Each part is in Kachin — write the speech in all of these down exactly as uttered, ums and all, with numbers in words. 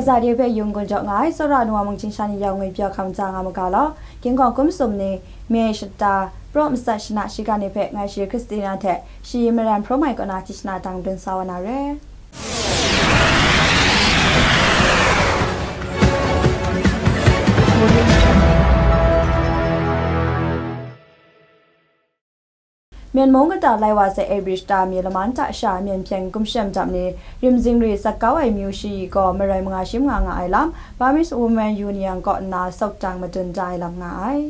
Za de hpe yung gun jaw nga ai, tsawra nu wa mung hkam sha ni yawng ngwi pyaw hkam ja nga mu ga law. Ginhkawng hkum sum ni, me shata, praw matsat shana shiga ni hpe ngai shi Christina hte shi maran hprawm ai kaw na hti shana dang dun sa wa na re. Myen mung kata lai wa sai April shata mi laman hta sha Myen hpyen gumshem dap ni rim zingri sat kau ai myu shi gaw marai manga shi manga nga ai lam Burmese Women Union kaw nna sawk dang madun da ai lam nga ai.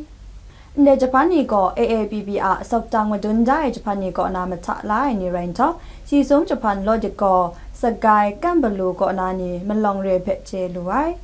Ndai jahpan ni gaw A A P P a sawk dang madun da ai jahpan ni kaw na mahta la ai ni rai nhtawm, si sum jahpan law dik gaw Sagai, Kambalu kaw na ni malawng re hpe chye lu ai.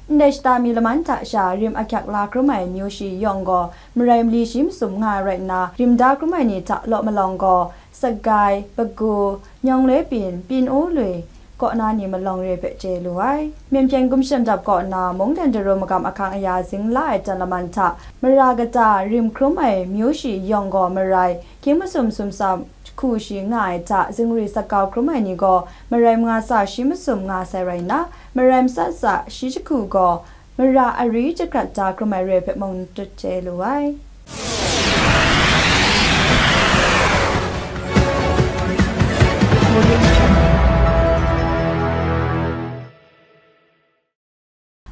Ndai shata mi laman hta sha rim ahkyak la hkrum ai myu shi yawng gaw marai mali shi masum nga ai rai nna, rim da hkrum ai ni hta law malawng gaw Sagai, Bagu, Nyawng Loi Pyin, Pyin U Lui kaw na ni malawng re hpe chye lu ai. Myen hpyen gumshem dap kaw nna mungdan daru magam ahkang aya zing la ai jan laman hta mara kata rim hkrum ai myu shi yawng gaw marai hkying masum sumsa hku shi nga ai hta zingri sat kau hkrum ai ni gaw marai manga sa shi masum nga sai rai nna, marai matsat sa shi jahku gaw mara ari jahkrat da hkrum ai re hpe mung tut chye lu ai.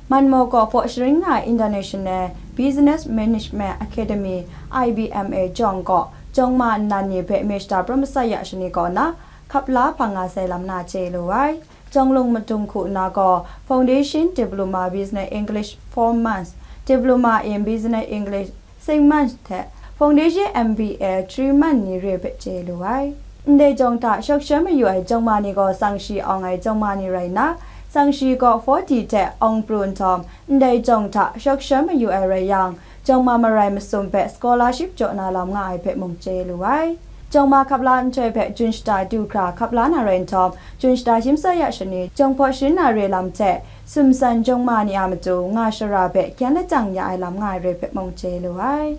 Manmaw kaw hpaw sharin nga ai International Business Management Academy, I B M A, jawng kaw jawng ma nnan ni hpe me shata pram masat ya shani kaw na hkap la hpang nga sai lam na chye lu ai. Jawng lung madung hku na gaw Foundation Diploma Business English four months, Diploma in Business English six months hte Foundation M B A three months ni re hpe chye lu ai. Ndai jawng hta shawk shan mayu ai jawng ma ni gaw tsang shi awng ai jawng ma ni rai nna, tsang shi gaw forty hte awng pru nhtawm, ndai jawng hta shawk shan mayu ai rai yang, jawng ma marai masum hpe scholarship jaw na lam nga ai hpe mung chye lu ai. Jawng ma hkap la nhtoi hpe Jun shata du hkra hkap la na rai nhtawm, Jun shata shi masat ya shani jawng hpaw sharin na re lam hte, sumsan jawng ma ni a matu nga shara hpe gyan lajang ya ai lam nga ai re hpe mung chye lu ai.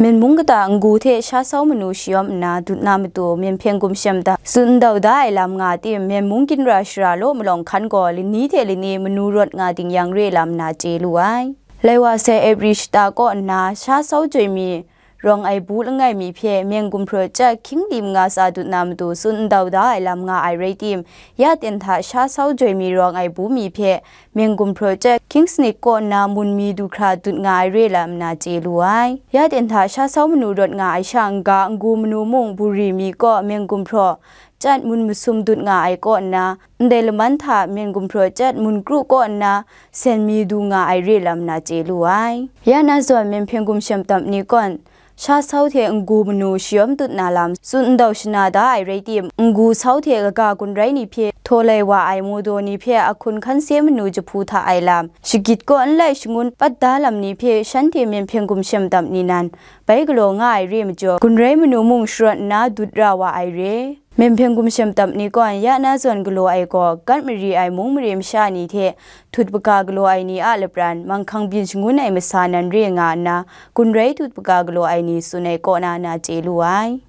Myen mung kata n-gu hte sha sau manu shayawm nna dut na matu Myen hpyen gumshem dap tsun ndau da ai lam nga tim, Myen mung ginra shara law malawng hkan gaw lani hte lani manu rawt nga ding yang re lam na chye lu ai. Lai wa sai April shata kaw nna sha sau joi mi rawng ai bu langai mi hpe Myen gumhpraw chyat hkying lim nga sa dut na matu tsun ndau da ai lam nga ai rai tim, ya ten hta sha sau joi mi rawng ai bu mi hpe Myen gumhpraw chyat hkying sanit kaw nna mun mi du hkra dut nga ai re lam na chye lu ai. Ya ten hta sha sau manu rawt nga ai sha n-ga n-gu manu mung buri mi kaw Myen gumhpraw chyat mun masum dut nga ai kaw nna, ndai laman hta Myen gumhpraw chyat mun kru kaw nna sen mi du nga ai re lam na chye lu ai. Ya na zawn Myen hpyen gumshem dap ni kaw n sha sau hte n-gu manu shayawm dut na lam tsun ndau shana da ai rai tim, n-gu sau hte kaga gun rai ni hpe htaw lai wa ai modaw ni hpe a hkun hkan se manu jahpu hta ai lam, shagit kaw nlai shangun pat da lam ni hpe shanhte Myen hpyen gumshem dap ni nan bai galaw nga ai re majaw, gun rai manu mung sharawt nna dut ra wa ai re. Myen hpyen gumshem dap ni kaw n ya na zawn galaw ai gaw, gat mari ai mung mare masha ni hte, tut hpaga galaw ai ni a lapran, manghkang byin shangun ai masa nan re nga nna, gun rai tut hpaga galaw ai ni tsun ai kaw na na chye lu ai.